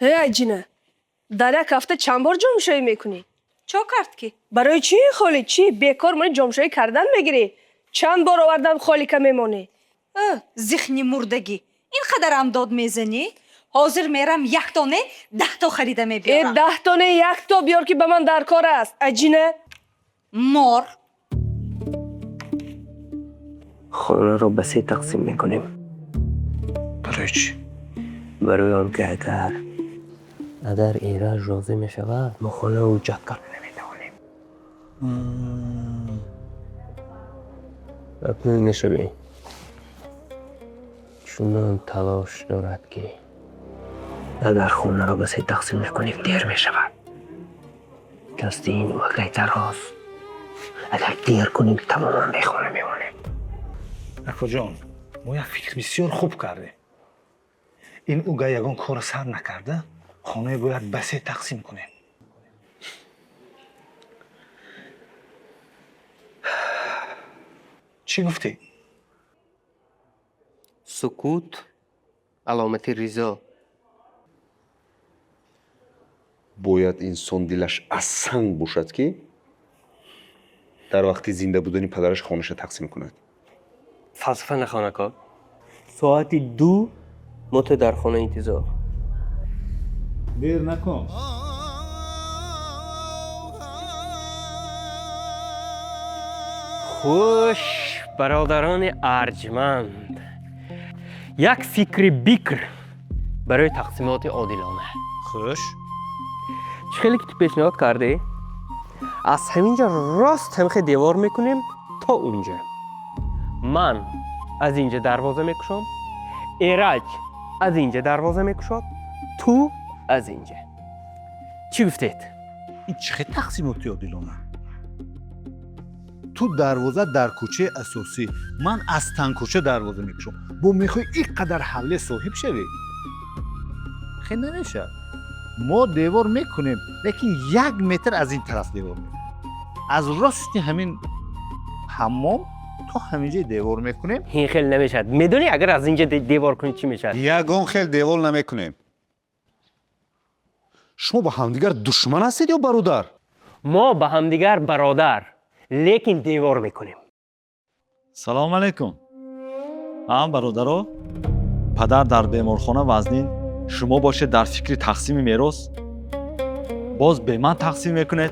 Э, Аҷина, дар як ҳафта чанд бор ҷомшӯӣ мекунӣ? Чо кард ки? Барои чӣ холи чӣ? Бекор мони ҷомшӯӣ кардан мегирӣ? Чанд бор овардам холика мемонӣ? Зихни мурдагӣ. Ин қадарам дод мезанӣ? Ҳозир мерам якто не, 10 то харида Э, мебиёрам. 10 то не, якто биёр, ки ба ман дар кор аст. Аҷина. Мор. Хонаро ба се тақсим мекунем. Барои чӣ? Барои он ки агар Эраҷ розӣ мешавад, мо хонаро ҳуҷҷат карда наметавонем. Акнун мешавӣ. Чунон талош дорад, ки агар хонаро ба се тақсим накунем, дер мешавад. Дасти ин вагай тароз. Агар дер кунем, тамоман бехона мемонем. Акоҷон, мо як фикр бисёр хуб кардем. Ин уга ягон корро сар накарда, хонаи бояд ба се тақсим кунем. Чӣ гуфтӣ? Сукут аломати ризо. Бояд инсон дилаш аз санг бошад, ки дар вақти зинда будани падараш хонаша тақсим кунад. Фалсафа нахон, ако. Соати 2 мо ту дар хона интизор. Дер накун. Хуш, бародарони арҷманд, як фикри бикр барои тақсимоти одилона. Хуш. Чӣ хеле ки ту пешниҳод кардӣ, аз ҳамин ҷо рост ҳамихе девор мекунем то унҷа. Ман аз инҷа дарвоза мекушом, Эраҷ аз инҷа дарвоза мекушод, ту аз инҷа. Чӣ гуфтед? Ин чӣ хел тақсимоти одилона? Ту дарвоза дар кӯчаи асосӣ, ман аз тангкӯча дарвоза мекушом. Бо мехоҳӣ ин қадар ҳавле соҳиб шавӣ? Хел намешавад. Мо девор мекунем, лекин 1 метр аз ин тараф девор мекунем, аз рости ҳамин ҳаммом то ҳаминҷои девор мекунем. Ин хел намешавад. Медонӣ, агар аз инҷа девор кунӣ, чӣ мешавад? Ягон хел девол намекунем. Шумо ба ҳамдигар душман ҳастед ё бародар? Мо ба ҳамдигар бародар, лекин девор мекунем. Салому алайкум, ҳам бародаро. Падар дар беморхона вазнин, шумо бошед дар фикри тақсими мерос. Боз бе ман тақсим мекунед.